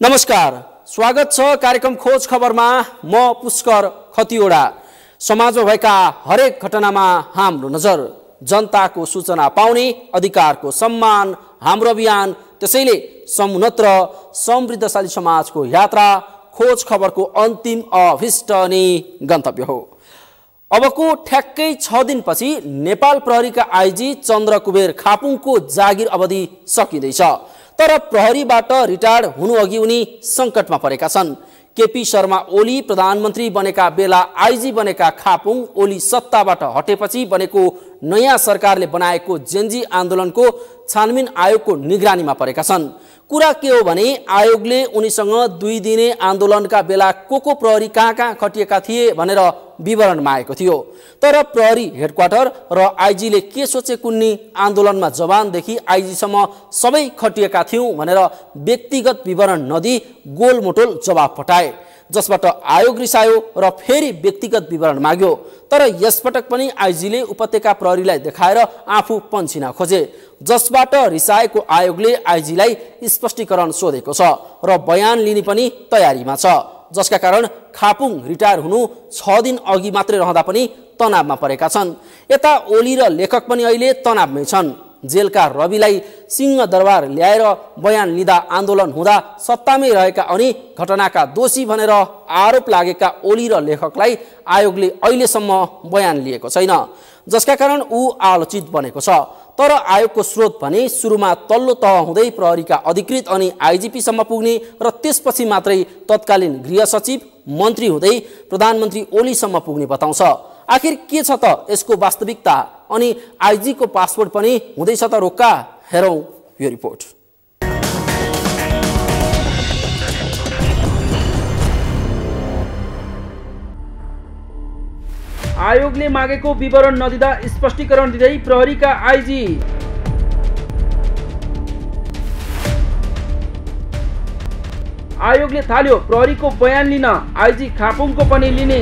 नमस्कार, स्वागत छ कार्यक्रम खोज खबरमा। म पुष्कर खतिवडा। समाजमा भएका हरेक घटनामा हाम्रो नजर, जनताको सूचना पाउने अधिकारको सम्मान हाम्रो अभियान। त्यसैले समुन्नत र समृद्धशाली समाजको यात्रा खोज खबरको अन्तिम अभिष्ट अनि गन्तव्य हो। अबको ठ्याक्कै 6 दिनपछि नेपाल प्रहरीका आइजी चन्द्र कुबेर खापुङको जागिर अवधि सकिँदैछ। तर प्रहरीबाट रिटायर्ड हुनुअघि उनी सङ्कटमा परेका छन्। केपी शर्मा ओली प्रधानमन्त्री बनेका बेला आइजी बनेका खापुङ ओली सत्ताबाट हटेपछि बनेको नयाँ सरकारले बनाएको जेन्जी आन्दोलनको छानबिन आयोगको निगरानीमा परेका छन्। कुरा के हो भने आयोगले उनीसँग 2 दिने आन्दोलनका बेला को प्रहरी कहाँ खटिएका थिए भनेर विवरण मागेको थियो। तर प्रहरी हेडक्वार्टर र आइजीले के सोचे कुन्नी आन्दोलनमा जवानदेखि आइजीसम्म सबै खटिएका थियौँ भनेर व्यक्तिगत विवरण नदिई गोलमोटोल जवाब पठाए, जसबाट आयोग रिसायो र फेरि व्यक्तिगत विवरण माग्यो। तर यसपटक पनि आइजीले उपत्यका प्रहरीलाई देखाएर आफू पन्छिन खोजे, जसबाट रिसाएको आयोगले आइजीलाई स्पष्टीकरण सोधेको छ र बयान लिने पनि तयारीमा छ। जसका कारण खापुङ रिटायर हुनु 6 दिन अघि मात्रै रहँदा पनि तनावमा परेका छन्। यता ओली र लेखक पनि अहिले तनावमै छन्। जेलका रविलाई सिंहदरबार ल्याएर बयान लिँदा आन्दोलन हुँदा सत्तामै रहेका अनि घटनाका दोषी भनेर आरोप लागेका ओली र लेखकलाई आयोगले अहिलेसम्म बयान लिएको छैन, जसका कारण ऊ आलोचित बनेको छ। तर आयोगको स्रोत भने सुरुमा तल्लो तह हुँदै प्रहरीका अधिकृत अनि आइजिपीसम्म पुग्ने र त्यसपछि मात्रै तत्कालीन गृह सचिव मन्त्री हुँदै प्रधानमन्त्री ओलीसम्म पुग्ने बताउँछ। आखिर के छ त यसको वास्तविकता? अनि आइजीको पासपोर्ट पनि हुँदैछ त रोक्का? हेरौँ यो रिपोर्ट। आयोगले मागेको विवरण नदिँदा स्पष्टीकरण दिँदै प्रहरीका आइजी। आयोगले थाल्यो प्रहरीको बयान लिन, आइजी खापुङको पनि लिने।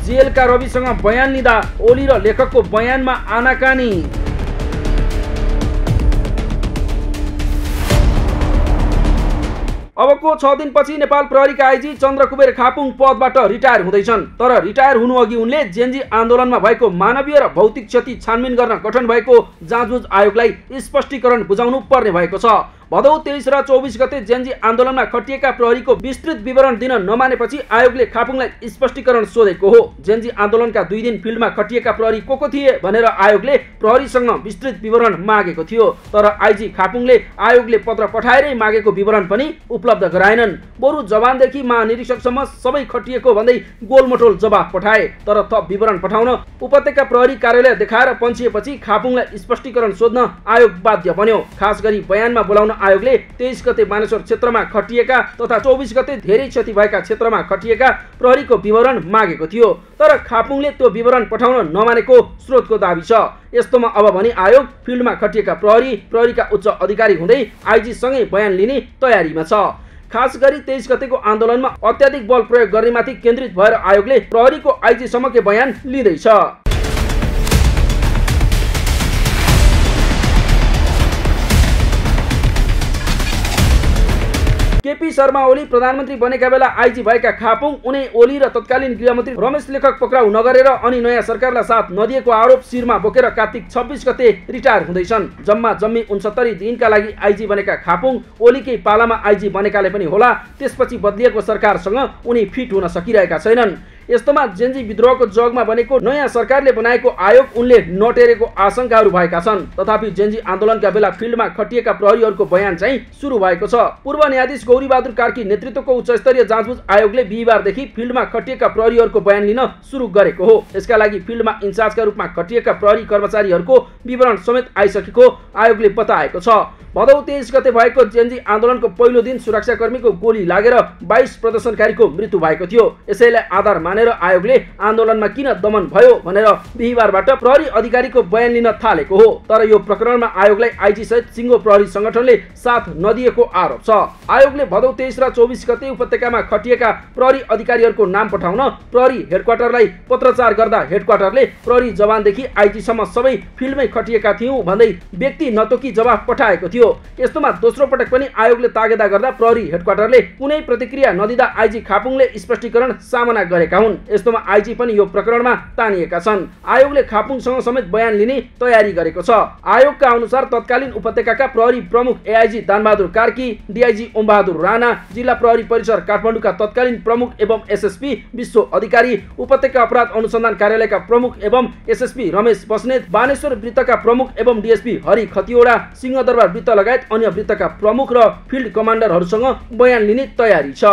जेलका रविसँग बयान लिँदा ओली र लेखकको बयानमा आनाकानी। अबको 6 दिनपछि नेपाल प्रहरीका आइजी चन्द्र कुबेर खापुङ पदबाट रिटायर हुँदैछन्। तर रिटायर हुनुअघि उनले जेन्जी आन्दोलनमा भएको मानवीय र भौतिक क्षति छानबिन गर्न गठन भएको जाँचबुझ आयोगलाई स्पष्टीकरण बुझाउनु पर्ने भएको छ। भदौ 23 र 24 गते जेन्जी आन्दोलनमा खटिएका प्रहरीको विस्तृत विवरण दिन नमानेपछि आयोगले खापुङलाई स्पष्टीकरण सोधेको हो। जेन्जी आन्दोलनका 2 दिन फिल्डमा खटिएका प्रहरी को थिए भनेर आयोगले प्रहरीसँग विस्तृत विवरण मागेको थियो। तर आइजी खापुङले आयोगले पत्र पठाएरै मागेको विवरण पनि उपलब्ध गराएनन्। बरु जवानदेखि महानिरीक्षकसम्म सबै खटिएको भन्दै गोलमटोल जवाफ पठाए। तर थप विवरण पठाउन उपत्यका प्रहरी कार्यालय देखाएर पन्छिएपछि खापुङलाई स्पष्टीकरण सोध्न आयोग बाध्य बन्यो। खास गरी बयानमा बोलाउन आयोगले 23 गते बानेश्वर क्षेत्रमा खटिएका तथा 24 गते धेरै क्षति भएका क्षेत्रमा खटिएका प्रहरीको विवरण मागेको थियो। तर खापुङले त्यो विवरण पठाउन नमानेको स्रोतको दाबी छ। यस्तोमा अब भने आयोग फिल्डमा खटिएका प्रहरीका उच्च अधिकारी हुँदै आइजी सँगै बयान लिने तयारीमा छ। खास गरी 23 गतेको आन्दोलनमा अत्याधिक बल प्रयोग गर्नेमाथि केन्द्रित भएर आयोगले प्रहरीको आइजी सम्मको बयान लिँदैछ। केपी शर्मा ओली प्रधानमन्त्री बनेका बेला आइजी भएका खापुङ उनी ओली र तत्कालीन गृहमन्त्री रमेश लेखक पक्राउ नगरेर अनि नयाँ सरकारलाई साथ नदिएको आरोप शिरमा बोकेर कार्तिक 26 गते रिटायर हुँदैछन्। जम्मी 69 दिनका लागि आइजी बनेका खापुङ ओलीकै पालामा आइजी बनेकाले पनि होला त्यसपछि बदलिएको सरकारसँग उनी फिट हुन सकिरहेका छैनन्। यस्तोमा जेन्जी विद्रोहको जगमा बनेको नयाँ सरकारले बनाएको आयोग उनले नटेरेको आशंकाहरू भएका छन्। तथापि जेन्जी आन्दोलनका बेला फिल्डमा खटिएका प्रहरीहरूको बयान चाहिँ सुरु भएको छ। पूर्व न्यायाधीश गौरीबहादुर कार्की नेतृत्वको उच्चस्तरीय जाँचबुझ आयोगले बिहिबारदेखि फिल्डमा खटिएका प्रहरीहरूको बयान लिन सुरु गरेको हो। यसका लागि फिल्डमा इन्चार्जका रूपमा खटिएका प्रहरी कर्मचारीहरूको विवरण समेत आइसकेको आयोगले बताएको छ। भदौ 23 गते भएको जेन्जी आन्दोलनको पहिलो दिन सुरक्षाकर्मीको गोली लागेर 22 प्रदर्शनकारीको मृत्यु भएको थियो। यसैलाई आधार मानेर भनेर आयोगले आन्दोलनमा किन दमन भयो भनेर बिहीबारबाट प्रहरी अधिकारीको बयान लिन थालेको हो। तर यो प्रकरणमा आयोगलाई आइजी सहित सिङ्गो प्रहरी संगठनले साथ नदिएको आरोप छ। आयोगले भदौ 23 र 24 गते उपत्यकामा खटिएका प्रहरी अधिकारीहरूको नाम पठाउन प्रहरी हेडक्वार्टरलाई पत्रचार गर्दा हेडक्वार्टरले प्रहरी जवानदेखि आइजीसम्म सबै फिल्डमै खटिएका थियौं भन्दै व्यक्ति नतोकी जवाफ पठाएको थियो। यस्तोमा दोस्रो पटक पनि आयोगले तागेदा गर्दा प्रहरी हेडक्वार्टरले कुनै प्रतिक्रिया नदिँदा आइजी खापुङले स्पष्टीकरण सामना गरेका हुन्। यस्तोमा आइजी पनि यो प्रकरणमा तानिएका छन्। आयोगले खापुङसँग समेत बयान लिने तयारी गरेको छ। आयोगका अनुसार तत्कालीन उपत्यकाका प्रहरी प्रमुख एआइजी दानबहादुर कार्की, डीआइजी ओमबहादुर राणा, जिल्ला प्रहरी परिसर काठमाडौँका तत्कालीन प्रमुख एवं एसएसपी विश्व अधिकारी, उपत्यका अपराध अनुसन्धान कार्यालयका प्रमुख एवं एसएसपी रमेश बस्नेत, बानेश्वर वृत्तका प्रमुख एवं डीएसपी हरि खतिवडा, सिंहदरबार वृत्त लगायत अन्य वृत्तका प्रमुख र फिल्ड कमान्डरहरूसँग बयान लिने तयारी छ।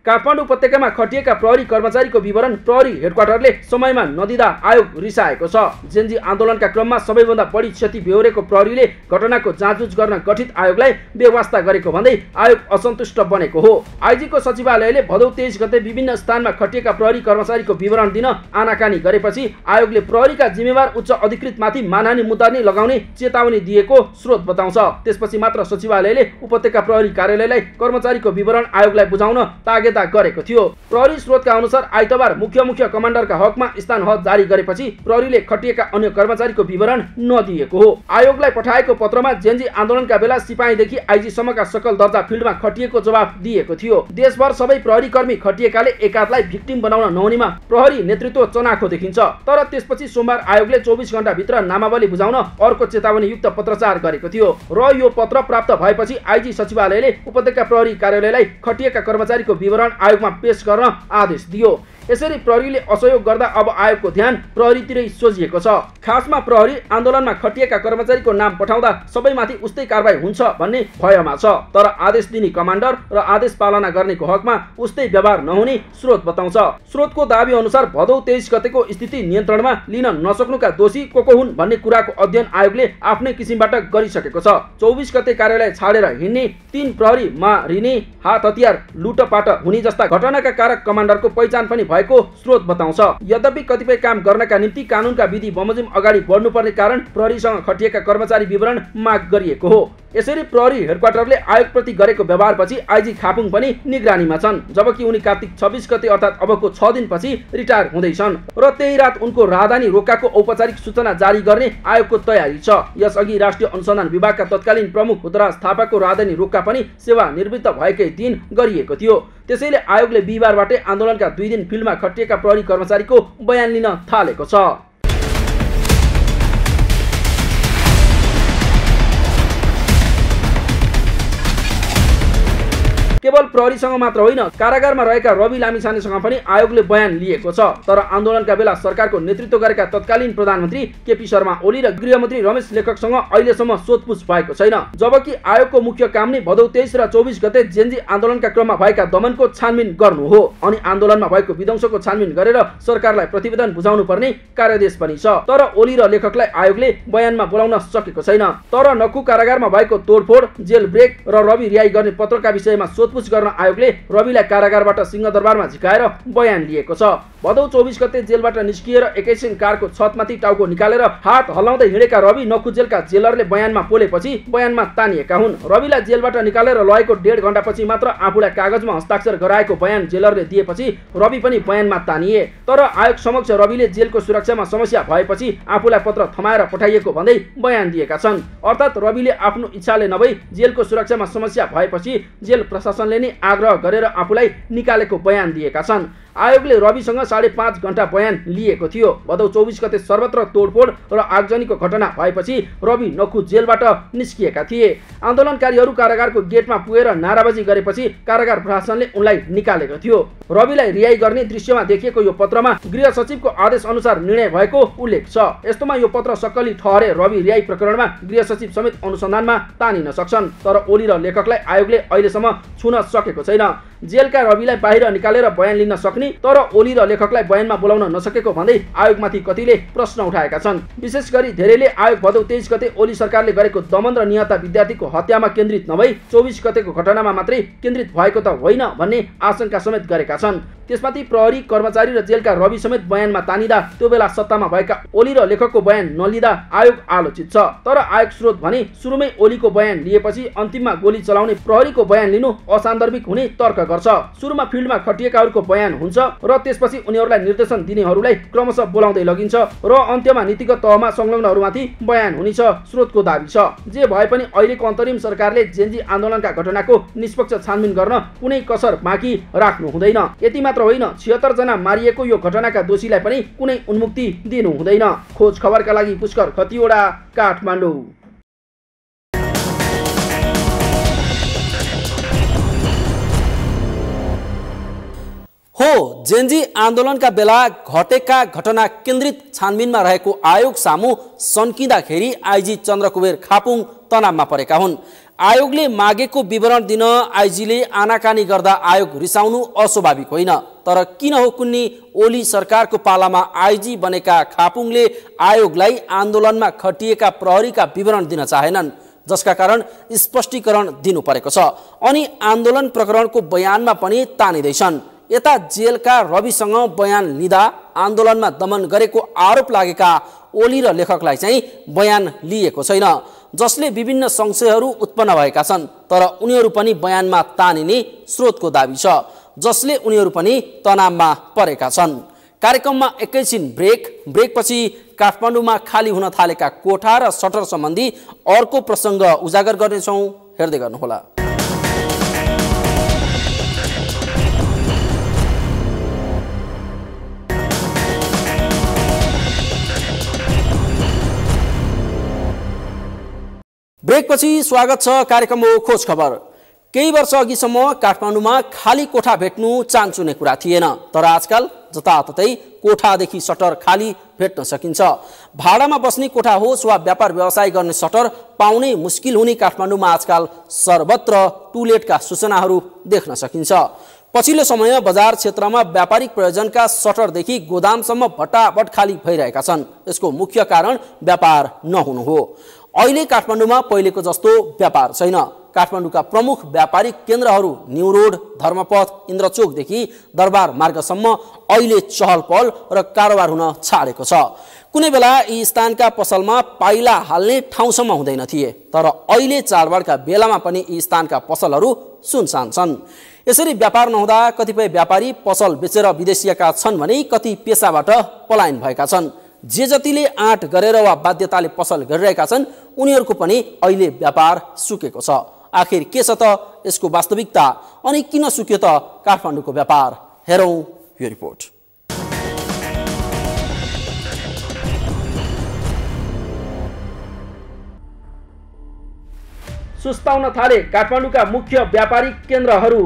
काठमाडौँ उपत्यकामा खटिएका प्रहरी कर्मचारीको विवरण प्रहरी हेडक्वार्टरले समयमा नदिँदा आयोग रिसाएको छ। जेन्जी आन्दोलनका क्रममा सबैभन्दा बढी क्षति बेहोरेको प्रहरीले घटनाको जाँचबुझ गर्न गठित आयोगलाई बेवास्ता गरेको भन्दै आयोग असन्तुष्ट बनेको हो। आइजीको सचिवालयले भदौ 23 गते विभिन्न स्थानमा खटिएका प्रहरी कर्मचारीको विवरण दिन आनाकानी गरेपछि आयोगले प्रहरीका जिम्मेवार उच्च अधिकृतमाथि मानहानि मुद्दा लगाउने चेतावनी दिएको स्रोत बताउँछ। त्यसपछि मात्र सचिवालयले उपत्यका प्रहरी कार्यालयलाई कर्मचारीको विवरण आयोगलाई बुझाउन तागेदा गरेको थियो। प्रहरी स्रोतका अनुसार आइतबार मुख्य कमान्डरका हकमा स्थान हद जारी गरेपछि प्रहरीले खटिएका अन्य कर्मचारीको विवरण नदिएको हो। आयोगलाई पठाएको पत्रमा जेन्जी आन्दोलनका बेला सिपाहीदेखि आइजीसम्मका सकल दर्जा फिल्डमा खटिएको जवाफ दिएको थियो। देशभर सबै प्रहरी कर्मी खटिएकाले एकातलाई भिक्टिम बनाउन नहुनेमा प्रहरी नेतृत्व चनाखो देखिन्छ। तर त्यसपछि सोमबार आयोगले 24 घण्टाभित्र नामावली बुझाउन अर्को चेतावनीयुक्त पत्रचार गरेको थियो र यो पत्र प्राप्त भएपछि आइजी सचिवालयले उपत्यका प्रहरी कार्यालयलाई खटिएका कर्मचारीको विवरण आयोगमा पेश गर्न आदेश दियो। यसरी प्रहरीले असहयोग गर्दा अब आयोगको ध्यान प्रहरीतिरै सोझिएको छ। खासमा प्रहरी आन्दोलनमा खटिएका कर्मचारीको नाम पठाउँदा सबैमाथि उस्तै कारबाही हुन्छ भन्ने भयमा छ। तर आदेश दिने कमान्डर र आदेश पालना गर्नेको हकमा उस्तै व्यवहार नहुने स्रोत बताउँछ। स्रोतको दाबी अनुसार भदौ 23 गतेको स्थिति नियन्त्रणमा लिन नसक्नुका दोषी को हुन् भन्ने कुराको अध्ययन आयोगले आफ्नै किसिमबाट गरिसकेको छ। 24 गते कार्यालय छाडेर हिँड्ने, 3 प्रहरी मारिने, हात हतियार लुटपाट हुने जस्ता घटनाका कारक कमान्डरको पहिचान पनि भएको स्रोत बताउँछ। यद्यपि कतिपय काम गर्नका निम्ति कानुनका विधि बमोजिम अगाडि बढ्नुपर्ने कारण प्रहरीसँग खटिएका कर्मचारी विवरण माग गरिएको हो। यसरी प्रहरी हेडक्वार्टरले आयोगप्रति गरेको व्यवहारपछि आइजी खापुङ पनि निगरानीमा छन्, जबकि उनी कार्तिक 26 गते अर्थात् अबको 6 दिनपछि रिटायर हुँदैछन् र त्यही रात उनको राहदानी रोक्काको औपचारिक सूचना जारी गर्ने आयोगको तयारी छ। यसअघि राष्ट्रिय अनुसन्धान विभागका तत्कालीन प्रमुख हुदराज थापाको राहदानी रोक्का पनि सेवानिवृत्त भएकै दिन गरिएको थियो। त्यसैले आयोगले बिहीबारबाटै आन्दोलनका 2 दिन फिल्डमा खटिएका प्रहरी कर्मचारीको बयान लिन थालेको छ। केवल प्रहरीसँग मात्र होइन, कारागारमा रहेका रवि लामिछानेसँग पनि आयोगले बयान लिएको छ। तर आन्दोलनका बेला सरकारको नेतृत्व गरेका तत्कालीन प्रधानमन्त्री केपी शर्मा ओली र गृहमन्त्री रमेश लेखकसँग अहिलेसम्म सोधपुछ भएको छैन। जबकि आयोगको मुख्य काम नै भदौ 23 र 24 गते जेन्जी आन्दोलनका क्रममा भएका दमनको छानबिन गर्नु हो अनि आन्दोलनमा भएको विध्वंसको छानबिन गरेर सरकारलाई प्रतिवेदन बुझाउनु पर्ने कार्यदेश पनि छ। तर ओली र लेखकलाई आयोगले बयानमा बोलाउन सकेको छैन। तर नक्कु कारागारमा भएको तोडफोड, जेल ब्रेक र रवि रिहाई गर्ने पत्रका विषयमा सोधपुछ गर्न आयोगले रविलाई कारागारबाट सिंहदरबारमा झिकाएर बयान लिएको छ। भदौ 24 गते जेलबाट निस्किएर एकैछिन कारको छतमाथि टाउको निकालेर हात हल्लाउँदै हिँडेका रवि नक्कु जेलका जेलरले बयानमा बोलेपछि बयानमा तानिएका हुन्। रविलाई जेलबाट निकालेर लगेको 1.5 घण्टापछि मात्र आफूलाई कागजमा हस्ताक्षर गराएको बयान जेलरले दिएपछि रवि पनि बयानमा तानिए। तर आयोग समक्ष रविले जेलको सुरक्षामा समस्या भएपछि आफूलाई पत्र थमाएर पठाइएको भन्दै बयान दिएका छन्। अर्थात् रविले आफ्नो इच्छाले नभई जेलको सुरक्षामा समस्या भएपछि जेल प्रशासनले नै आग्रह गरेर आफूलाई निकालेको बयान दिएका छन्। आयोगले रविसँग 5.5 घण्टा बयान लिएको थियो। भदौ 24 गते सर्वत्र तोडफोड र आगजनीको घटना भएपछि रवि नक्कु जेलबाट निस्किएका थिए। आन्दोलनकारीहरू कारागारको गेटमा पुगेर नाराबाजी गरेपछि कारागार प्रशासनले उनलाई निकालेको थियो। रविलाई रिहाई गर्ने दृश्यमा देखिएको यो पत्रमा गृह सचिवको आदेश अनुसार निर्णय भएको उल्लेख छ। यस्तोमा यो पत्र सक्कली ठहरे रवि रिहाई प्रकरणमा गृह सचिव समेत अनुसन्धानमा तानिन सक्छन्। तर ओली र लेखकलाई आयोगले अहिलेसम्म छुन सकेको छैन। जेलका रविलाई बाहिर निकालेर बयान लिन सक्ने राख्ने तर ओली र लेखकलाई बयानमा बोलाउन नसकेको भन्दै आयोगमाथि कतिले प्रश्न उठाएका छन्। विशेष गरी धेरैले आयोग भदौ 23 गते ओली सरकारले गरेको दमन र निहत्था विद्यार्थीको हत्यामा केन्द्रित नभई 24 गतेको घटनामा मात्रै केन्द्रित भएको त होइन भन्ने आशंका समेत गरेका छन्। त्यसमाथि प्रहरी कर्मचारी र जेलका रवि समेत बयानमा तानिदा त्यो बेला सत्तामा भएका ओली र लेखकको बयान नलिँदा आयोग आलोचित छ। तर आयोग स्रोत भने सुरुमै ओलीको बयान लिएपछि अन्तिममा गोली चलाउने प्रहरीको बयान लिनु असान्दर्भिक हुने तर्क गर्छ। सुरुमा फिल्डमा खटिएकाहरूको बयान हुन्छ र त्यसपछि उनीहरूलाई निर्देशन दिनेहरूलाई क्रमशः बोलाउँदै लगिन्छ र अन्त्यमा नीतिगत तहमा संलग्नहरूमाथि बयान हुनेछ स्रोतको दाबी छ। जे भए पनि अहिलेको अन्तरिम सरकारले जेनजी आन्दोलनका घटनाको निष्पक्ष छानबिन गर्न कुनै कसर बाँकी राख्नु हुँदैन। यति मात्र होइन, 76 जना मारिएको यो घटनाका दोषीलाई पनि कुनै उन्मुक्ति दिनु हुँदैन। खोज खबरका लागि पुष्कर खतिवडा, काठमाडौँ। हो, जेनजी आन्दोलनका बेला घटेका घटना केन्द्रित छानबिनमा रहेको आयोग सामु सन्किँदाखेरि आइजी चन्द्रकुबेर खापुङ तनावमा परेका हुन्। आयोगले मागेको विवरण दिन आइजीले आनाकानी गर्दा आयोग रिसाउनु अस्वाभाविक होइन। तर किन हो कुन्नी ओली सरकारको पालामा आइजी बनेका खापुङले आयोगलाई आन्दोलनमा खटिएका प्रहरीका विवरण दिन चाहेनन्, जसका कारण स्पष्टीकरण दिनु परेको छ। अनि आन्दोलन प्रकरणको बयानमा पनि तानिँदैछन्। यता जेलका रविसँग बयान लिँदा आन्दोलनमा दमन गरेको आरोप लागेका ओली र लेखकलाई चाहिँ बयान लिएको छैन, जसले विभिन्न संशयहरू उत्पन्न भएका छन्। तर उनीहरू पनि बयानमा तानिने स्रोतको दाबी छ, जसले उनीहरू पनि तनावमा परेका छन्। कार्यक्रममा एकैछिन ब्रेकपछि काठमाडौँमा खाली हुन थालेका कोठा र सटर सम्बन्धी अर्को प्रसङ्ग उजागर गर्नेछौँ। हेर्दै गर्नुहोला। ब्रेकपछि स्वागत छ कार्यक्रम हो खोज खबर। केही वर्ष अघिसम्म काठमाडौँमा खाली कोठा भेट्नु चान्चुने कुरा थिएन, तर आजकल जताततै कोठादेखि सटर खाली भेट्न सकिन्छ। भाडामा बस्ने कोठा होस् वा व्यापार व्यवसाय गर्ने सटर पाउनै मुस्किल हुने काठमाडौँमा आजकल सर्वत्र टुलेटका सूचनाहरू देख्न सकिन्छ। पछिल्लो समय बजार क्षेत्रमा व्यापारिक प्रयोजनका सटरदेखि गोदामसम्म भटाभट खाली भइरहेका छन्। यसको मुख्य कारण व्यापार नहुनु हो। अहिले काठमाडौँमा पहिलेको जस्तो व्यापार छैन। काठमाडौँका प्रमुख व्यापारिक केन्द्रहरू न्यू रोड, धर्मपथ, इन्द्रचोकदेखि दरबार मार्गसम्म अहिले चहल पहल र कारोबार हुन छाडेको छ। कुनै बेला यी स्थानका पसलमा पाइला हाल्ने ठाउँसम्म हुँदैन थिए, तर अहिले चाडबाडका बेलामा पनि यी स्थानका पसलहरू सुनसान छन्। यसरी व्यापार नहुँदा कतिपय व्यापारी पसल बेचेर विदेशिएका छन् भने कति पेसाबाट पलायन भएका छन्। जे जतिले आँट गरेर वा बाध्यताले पसल गरिरहेका छन् उनीहरूको पनि अहिले व्यापार सुकेको छ। आखिर के छ त यसको वास्तविकता, अनि किन सुक्यो त काठमाडौँको व्यापार? हेरौँ यो रिपोर्ट। सुस्ताउन थाले काठमाडौँका मुख्य व्यापारिक केन्द्रहरू।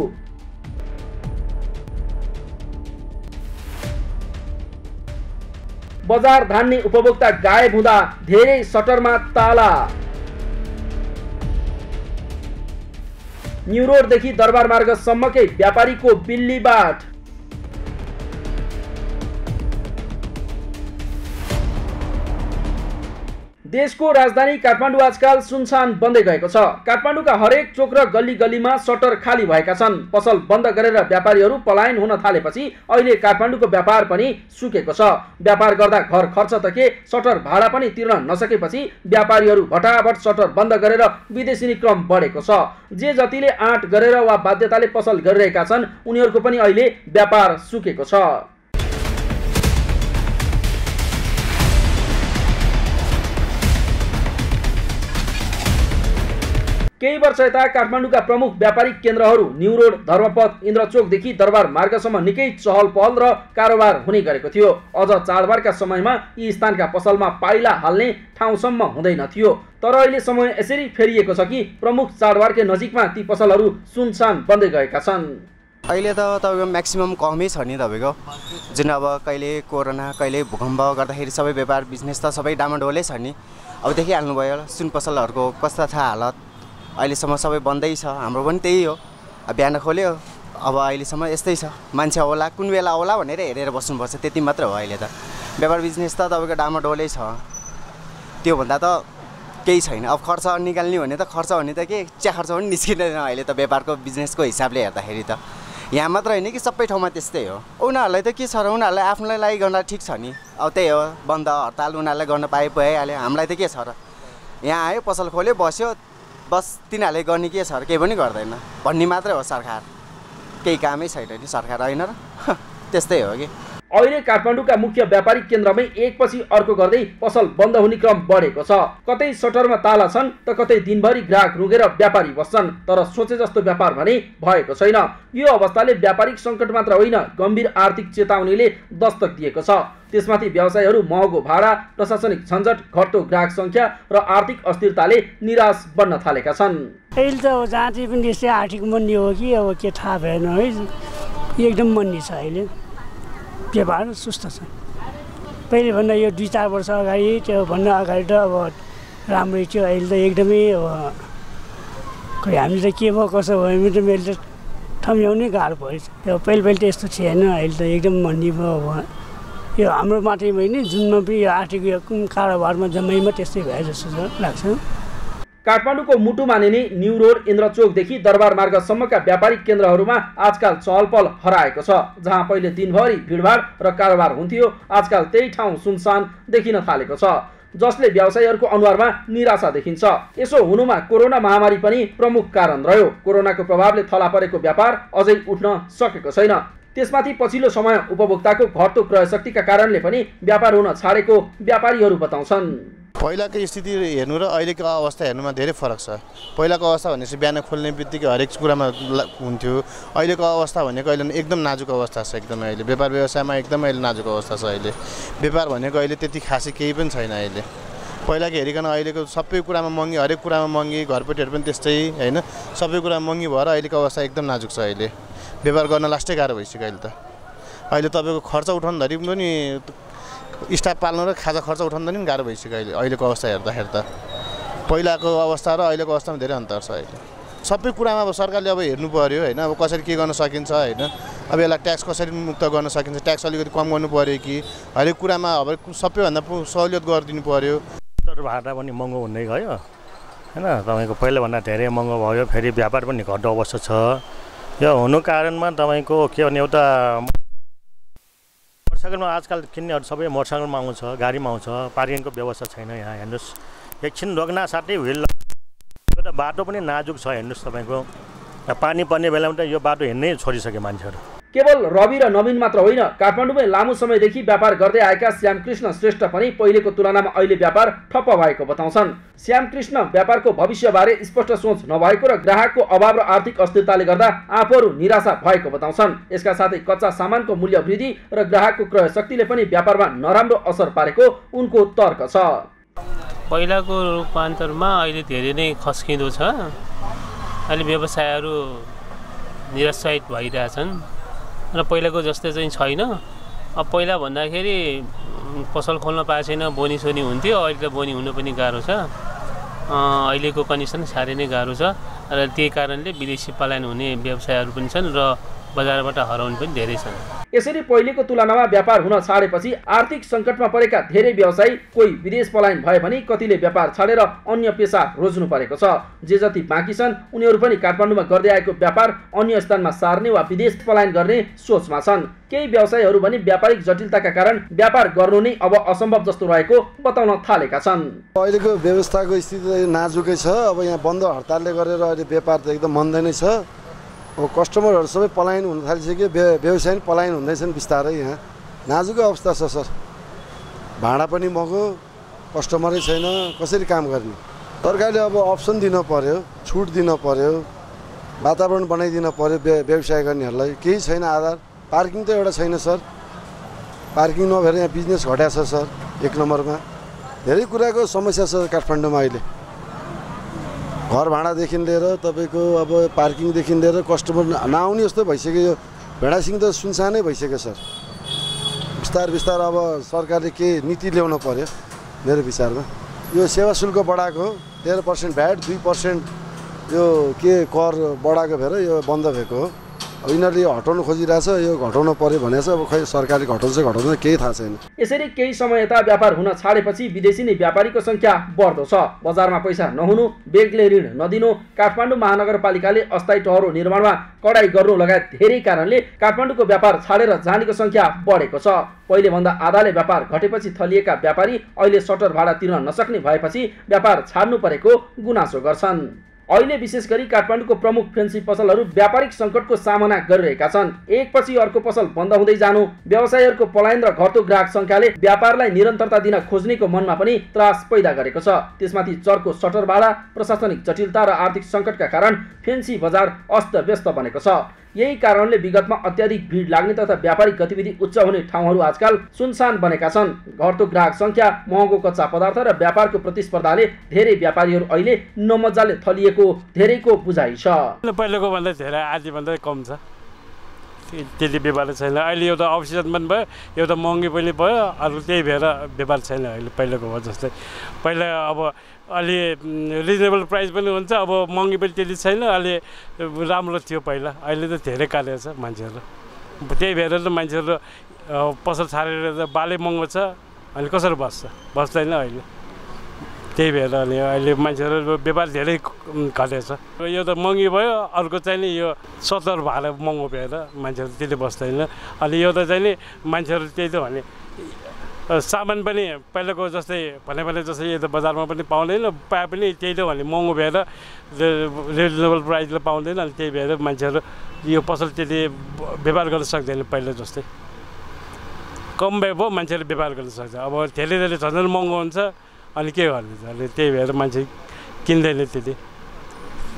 बजार धान्ने उपभोक्ता गायब हुँदा धेरै सटरमा ताला। न्यू रोडदेखि दरबार मार्गसम्मकै व्यापारीको बिल्लीबाट। देशको राजधानी काठमाडौँ आजकल सुनसान बन्दै गएको छ। काठमाडौँका हरेक चोक र गल्ली गल्लीमा सटर खाली भएका छन्। पसल बन्द गरेर व्यापारीहरू पलायन हुन थालेपछि अहिले काठमाडौँको व्यापार पनि सुकेको छ। व्यापार गर्दा घर खर्च त के, सटर भाडा पनि तिर्न नसकेपछि व्यापारीहरू भटाभट सटर बन्द गरेर विदेशिने क्रम बढेको छ। जे जतिले आँट गरेर वा बाध्यताले पसल गरिरहेका छन् उनीहरूको पनि अहिले व्यापार सुकेको छ। केही वर्ष यता काठमाडौँका प्रमुख व्यापारिक केन्द्रहरू न्यू रोड, धर्मपथ, इन्द्रचोकदेखि दरबार मार्गसम्म निकै चहल पहल र कारोबार हुने गरेको थियो। अझ चाडबाडका समयमा यी स्थानका पसलमा पाइला हाल्ने ठाउँसम्म हुँदैन थियो। तर अहिले समय यसरी फेरिएको छ कि प्रमुख चाडबाडकै नजिकमा ती पसलहरू सुनसान बन्दै गएका छन्। अहिले त तपाईँको म्याक्सिमम कमै छ नि। तपाईँको जुन अब कहिले कोरोना कहिले भूकम्प गर्दाखेरि सबै व्यापार बिजनेस त सबै डामाडोलै छ नि। अब देखिहाल्नुभयो सुन पसलहरूको कस्ता छ हालत। अहिलेसम्म सबै बन्दै छ। हाम्रो पनि त्यही हो। बिहान खोल्यो अब अहिलेसम्म यस्तै छ मान्छे आउला कुन बेला आउला भनेर हेरेर बस्नुपर्छ त्यति मात्र हो अहिले त व्यापार बिजनेस त तपाईँको डामाडोलै छ त्योभन्दा त केही छैन अब खर्च निकाल्ने भने त खर्च भने त के चिया खर्च पनि निस्किँदैन अहिले त व्यापारको बिजनेसको हिसाबले हेर्दाखेरि त यहाँ मात्र होइन कि सबै ठाउँमा त्यस्तै हो उनीहरूलाई त के छ र उनीहरूलाई आफ्नोलाई लागि गर्न ठिक छ नि अब त्यही हो बन्द हडताल उनीहरूलाई गर्न भइहाल्यो हामीलाई त के छ र यहाँ आयो पसल खोल्यो बस्यो बस तिनीहरूले गर्ने के छ र केही पनि गर्दैन भन्ने मात्रै हो सरकार केही कामै छैन नि सरकार होइन र त्यस्तै हो कि अहिले काठमाडौँका मुख्य व्यापारिक केन्द्रमै एकपछि अर्को गर्दै पसल बन्द हुने क्रम बढेको छ कतै सटरमा ताला छन् त कतै दिनभरि ग्राहक रुँगेर व्यापारी बस्छन् तर सोचे जस्तो व्यापार भने भएको छैन यो अवस्थाले व्यापारिक सङ्कट मात्र होइन गम्भीर आर्थिक चेतावनीले दस्तक दिएको छ त्यसमाथि व्यवसायहरू महँगो भाडा प्रशासनिक झन्झट घट्दो ग्राहक सङ्ख्या र आर्थिक अस्थिरताले निराश बन्न थालेका छन् अहिले त जहाँ चाहिँ पनि यस्तै आर्थिक मन्दी हो कि अब के थाहा भएन है एकदम मन्दी छ अहिले व्यापार सुस्त छ पहिलेभन्दा यो 2-4 वर्ष अगाडि त्योभन्दा अगाडि त अब राम्रै थियो अहिले त एकदमै अब खोइ हामी त के भयो कसो भयो भने त मैले त ठम्याउनै गाह्रो भएछ त्यो पहिले त यस्तो थिएन अहिले त एकदम मन्दी भयो अब यो हाम्रो मात्रै होइन जुनमा पनि यो आर्थिक कारोबारमा जम्मैमा त्यस्तै भए जस्तो लाग्छ काठमाडौँको मुटु मानिने न्यू रोड इन्द्रचोकदेखि दरबार मार्गसम्मका व्यापारिक केन्द्रहरूमा आजकल चहलपहल हराएको छ जहाँ पहिले दिनभरि भिडभाड र कारोबार हुन्थ्यो आजकल त्यही ठाउँ सुनसान देखिन थालेको छ जसले व्यवसायीहरूको अनुहारमा निराशा देखिन्छ यसो हुनुमा कोरोना महामारी पनि प्रमुख कारण रह्यो कोरोनाको प्रभावले थला परेको व्यापार अझै उठ्न सकेको छैन त्यसमाथि पछिल्लो समय उपभोक्ताको घट्दो क्रय शक्तिका कारणले पनि व्यापार हुन छाडेको व्यापारीहरू बताउँछन् पहिलाको स्थिति हेर्नु र अहिलेको अवस्था हेर्नुमा धेरै फरक छ पहिलाको अवस्था भनेपछि बिहान खोल्ने बित्तिकै हरेक कुरामा हुन्थ्यो अहिलेको अवस्था भनेको अहिले एकदम नाजुक अवस्था छ एकदमै अहिले व्यापार व्यवसायमा एकदमै अहिले नाजुक अवस्था छ अहिले व्यापार भनेको अहिले त्यति खासै केही पनि छैन अहिले पहिलाको हेरिकन अहिलेको सबै कुरामा महँगी हरेक कुरामा महँगी घरपट्टिहरू पनि त्यस्तै होइन सबै कुरामा महँगी भएर अहिलेको अवस्था एकदम नाजुक छ अहिले व्यापार गर्न लास्टै गाह्रो भइसक्यो अहिले त अहिले तपाईँको खर्च उठाउनुधरि पनि स्टाफ पाल्नु र खाजा खर्च उठाउनु पनि गाह्रो भइसक्यो अहिलेको अवस्था हेर्दाखेरि त पहिलाको अवस्था र अहिलेको अवस्थामा धेरै अन्तर छ अहिले सबै कुरामा अब सरकारले अब हेर्नु पर्यो होइन अब कसरी के गर्न सकिन्छ होइन अब यसलाई ट्याक्स कसरी मुक्त गर्न सकिन्छ ट्याक्स अलिकति कम गर्नु पर्यो कि हरेक कुरामा अब सबैभन्दा सहुलियत गरिदिनु पर्यो भाडा पनि महँगो हुँदै गयो होइन तपाईँको पहिलाभन्दा धेरै महँगो भयो फेरि व्यापार पनि घट्दो अवस्था छ यो हुनु कारणमा तपाईँको के भने एउटा मोटरसाइकलमा आजकल किन्नेहरू सबै मोटरसाइकलमा आउँछ गाडीमा आउँछ पार्किङको व्यवस्था छैन यहाँ हेर्नुहोस् एकछिन रोक्न साथै व्हिल एउटा बाटो पनि नाजुक छ हेर्नुहोस् तपाईँको पानी पर्ने बेलामा त यो बाटो हिँड्नै छोडिसक्यो मान्छेहरू केवल रवि र नवीन मात्र होइन काठमाडौँमै लामो समयदेखि व्यापार गर्दै आएका श्यामकृष्ण श्रेष्ठ पनि पहिलेको तुलनामा अहिले व्यापार ठप्प भएको बताउँछन् श्यामकृष्ण व्यापारको भविष्यबारे स्पष्ट सोच नभएको र ग्राहकको अभाव र आर्थिक अस्थिरताले गर्दा आफूहरू निराशा भएको बताउँछन् यसका साथै कच्चा सामानको मूल्य वृद्धि र ग्राहकको क्रय शक्तिले पनि व्यापारमा नराम्रो असर पारेको उनको तर्क छ पहिलाको रूपान्तरमा अहिले धेरै नै खस्किँदो छ अहिले व्यवसायहरू निरुत्साहित भइरहेछन् र पहिलाको जस्तै चाहिँ छैन अब पहिला भन्दाखेरि पसल खोल्न पाएको छैन बोनी सोनी हुन्थ्यो अहिले त बोनी हुन पनि गाह्रो छ अहिलेको कन्डिसन साह्रै नै गाह्रो छ र त्यही कारणले विदेशी पलायन हुने व्यवसायहरू पनि छन् र बजारबाट हराउने पनि धेरै छन् यसरी पहिलेको तुलनामा व्यापार हुन छाडेपछि आर्थिक सङ्कटमा परेका धेरै व्यवसायी कोही विदेश पलायन भए भने कतिले व्यापार छाडेर अन्य पेसा रोज्नु परेको छ जे जति बाँकी छन् उनीहरू पनि काठमाडौँमा गर्दै आएको व्यापार अन्य स्थानमा सार्ने वा विदेश पलायन गर्ने सोचमा छन् केही व्यवसायीहरू भने व्यापारिक जटिलताका कारण व्यापार गर्नु नै अब असम्भव जस्तो रहेको बताउन थालेका छन् अहिलेको व्यवस्थाको स्थिति नाजुकै छ अब यहाँ बन्द हडतालले गरेर अहिले व्यापार त एकदम मन्दै नै छ अब कस्टमरहरू सबै पलायन हुन थालिसक्यो व्यवसाय पनि पलायन हुँदैछन् बिस्तारै यहाँ नाजुकै अवस्था छ सर भाडा पनि महँगो कस्टमरै छैन कसरी काम गर्ने सरकारले अब अप्सन दिन पर्यो छुट दिन पर्यो वातावरण बनाइदिन पर्यो व्यवसाय गर्नेहरूलाई केही छैन आधार पार्किङ त एउटा छैन सर पार्किङ नभएर यहाँ बिजनेस घट्या छ सर एक नम्बरमा धेरै कुराको समस्या छ काठमाडौँमा अहिले घर भाडादेखि लिएर तपाईँको अब पार्किङदेखि लिएर कस्टमर नआउने जस्तो भइसक्यो यो भेडासिङ त सुनसानै भइसक्यो सर बिस्तार अब सरकारले के नीति ल्याउनु पर्यो मेरो विचारमा यो सेवा शुल्क बढाएको 13% भ्याट 2% यो के कर बढाएको भएर यो बन्द भएको हो अब यिनीहरूले यो हटाउनु खोजिरहेछ, यो घटाउन पर्यो भनेछ। अब खै सरकारले घटाउँछ घटाउँदैन केही थाहा छैन। यसरी केही समय यता व्यापार हुन छाडेपछि विदेशी नै व्यापारीको संख्या बढ्दो छ। बजारमा पैसा नहुनु, ब्याङ्कले ऋण नदिनु, काठमाडौँ महानगरपालिकाले अस्थायी टहरो निर्माणमा कडाई गर्नु लगायत धेरै कारणले काठमाडौँको व्यापार छाडेर जानेको संख्या बढेको छ। पहिले भन्दा आधाले व्यापार घटेपछि थलिएका व्यापारी अहिले सटर भाडा तिर्न नसक्ने भएपछि व्यापार छाड्नु परेको गुनासो गर्छन्। अहिले विशेष गरी काठमाडौँको प्रमुख फेन्सी पसलहरू व्यापारिक सङ्कटको सामना गरिरहेका छन्। एकपछि अर्को पसल बन्द हुँदै जानु, व्यवसायीहरूको पलायन र घट्दो ग्राहक सङ्ख्याले व्यापारलाई निरन्तरता दिन खोज्नेको मनमा पनि त्रास पैदा गरेको छ। त्यसमाथि चर्को सटर भाडा, प्रशासनिक जटिलता र आर्थिक सङ्कटका कारण फेन्सी बजार अस्तव्यस्त बनेको छ। यही कारणले विगतमा अत्याधिक भिड लाग्ने तथा व्यापारिक गतिविधि उच्च हुने ठाउँहरू आजकल सुनसान बनेका छन्। घट्दो ग्राहक सङ्ख्या, महँगो कच्चा पदार्थ र व्यापारको प्रतिस्पर्धाले धेरै व्यापारीहरू अहिले नमजाले थलिएको धेरैको बुझाइ छ। पहिलेको भन्दा धेरै आजभन्दा कम छ, त्यति व्यापार छैन। अहिले एउटा अफिसियल पनि भयो, एउटा महँगी पनि भयो, अरू त्यही भएर व्यापार छैन अहिले पहिलेको भयो जस्तै। पहिला अब अलि रिजनेबल प्राइस पनि हुन्छ, अब महँगी पनि त्यति छैन। अलि राम्रो थियो पहिला, अहिले त धेरै काटेको छ मान्छेहरू। त्यही भएर त मान्छेहरू पसल छाडेर बालै महँगो छ, अनि कसरी बस्दैन अहिले। त्यही भएर अनि अहिले मान्छेहरू व्यापार धेरै घटेको छ। यो त महँगी भयो, अर्को चाहिँ नि यो सटर भाडा महँगो भएर मान्छेहरू त्यति बस्दैन। अनि यो त चाहिँ नि मान्छेहरू त्यही त भने सामान पनि पहिलाको जस्तै भने जस्तै यो त बजारमा पनि पाउँदैन, पाए पनि त्यही त भने महँगो भएर रिजनेबल प्राइसले पाउँदैन। अनि त्यही भएर मान्छेहरू यो पसल त्यति व्यापार गर्न सक्दैन पहिला जस्तै। कम भए पो मान्छेले व्यापार गर्न सक्छ, अब धेरै झन् महँगो हुन्छ, अनि के गर्ने त। अनि त्यही भएर मान्छे किन्दैन त्यति।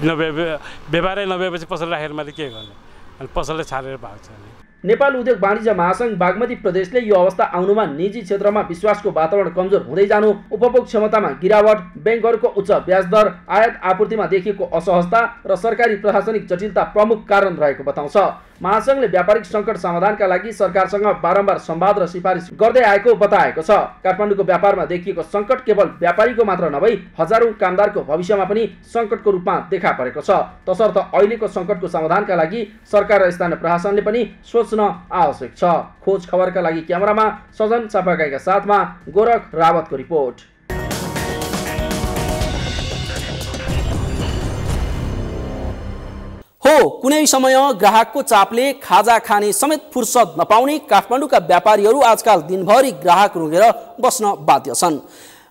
व्यापारै नभएपछि पसल राखेर मात्रै के गर्ने, अनि पसलले छाडेर भाग्छ। नेपाल उद्योग वाणिज्य महासंघ बागमती प्रदेशले यो अवस्था आउनुमा निजी क्षेत्रमा विश्वासको वातावरण कमजोर हुँदै जानु, उपभोग क्षमतामा गिरावट, ब्याङ्कहरूको उच्च ब्याज दर, आयात आपूर्तिमा देखिएको असहजता र सरकारी प्रशासनिक जटिलता प्रमुख कारण रहेको बताउँछ। महासंघले व्यापारिक सङ्कट समाधानका लागि सरकारसँग बारम्बार संवाद र सिफारिस गर्दै आएको बताएको छ। काठमाडौँको व्यापारमा देखिएको सङ्कट केवल व्यापारीको मात्र नभई हजारौं कामदारको भविष्यमा पनि सङ्कटको रूपमा देखा परेको छ। तसर्थ अहिलेको सङ्कटको समाधानका लागि सरकार र स्थानीय प्रशासनले पनि सोच्न आवश्यक छ। खोज खबरका लागि क्यामेरामा सजन चापागाईका साथमा गोरख रावतको रिपोर्ट। हो, कुनै समय ग्राहकको चापले खाजा खाने समेत फुर्सद नपाउने काठमाडौँका व्यापारीहरू आजकल दिनभरि ग्राहक रुँगेर बस्न बाध्य छन्।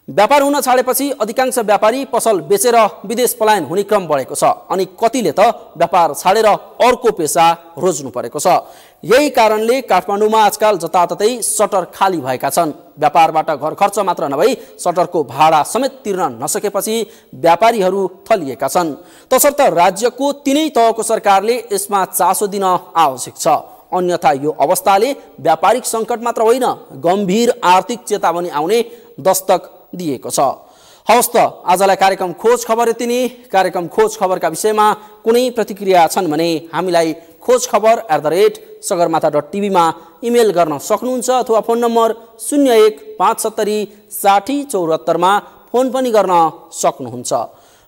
व्यापार हुन छाडेपछि अधिकांश व्यापारी पसल बेचेर विदेश पलायन हुने क्रम बढेको छ, अनि कतिले त व्यापार छाडेर अर्को पेसा रोज्नु परेको छ। यही कारणले काठमाडौँमा आजकल जताततै सटर खाली भएका छन्। व्यापारबाट घर खर्च मात्र नभई सटरको भाडा समेत तिर्न नसकेपछि व्यापारीहरू थलिएका छन्। तसर्थ राज्यको तिनै तहको सरकारले यसमा चासो दिन आवश्यक छ, अन्यथा यो अवस्थाले व्यापारिक सङ्कट मात्र होइन, गम्भीर आर्थिक चेतावनी आउने दस्तक दिएको छ। हवस् त, आजलाई कार्यक्रम खोज खबर यति नै। कार्यक्रम खोज खबरका विषयमा कुनै प्रतिक्रिया छन् भने हामीलाई खोजखबर@सगरमाथा.tv मा इमेल गर्न सक्नुहुन्छ, अथवा फोन नम्बर 0157 60 74 मा फोन पनि गर्न सक्नुहुन्छ।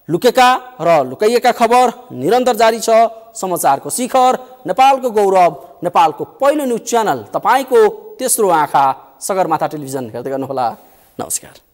लुकेका र लुकाइएका खबर निरन्तर जारी छ। समाचारको शिखर, नेपालको गौरव, नेपालको पहिलो न्युज च्यानल, तपाईँको तेस्रो आँखा सगरमाथा टेलिभिजन हेर्दै गर्नुहोला। नमस्कार।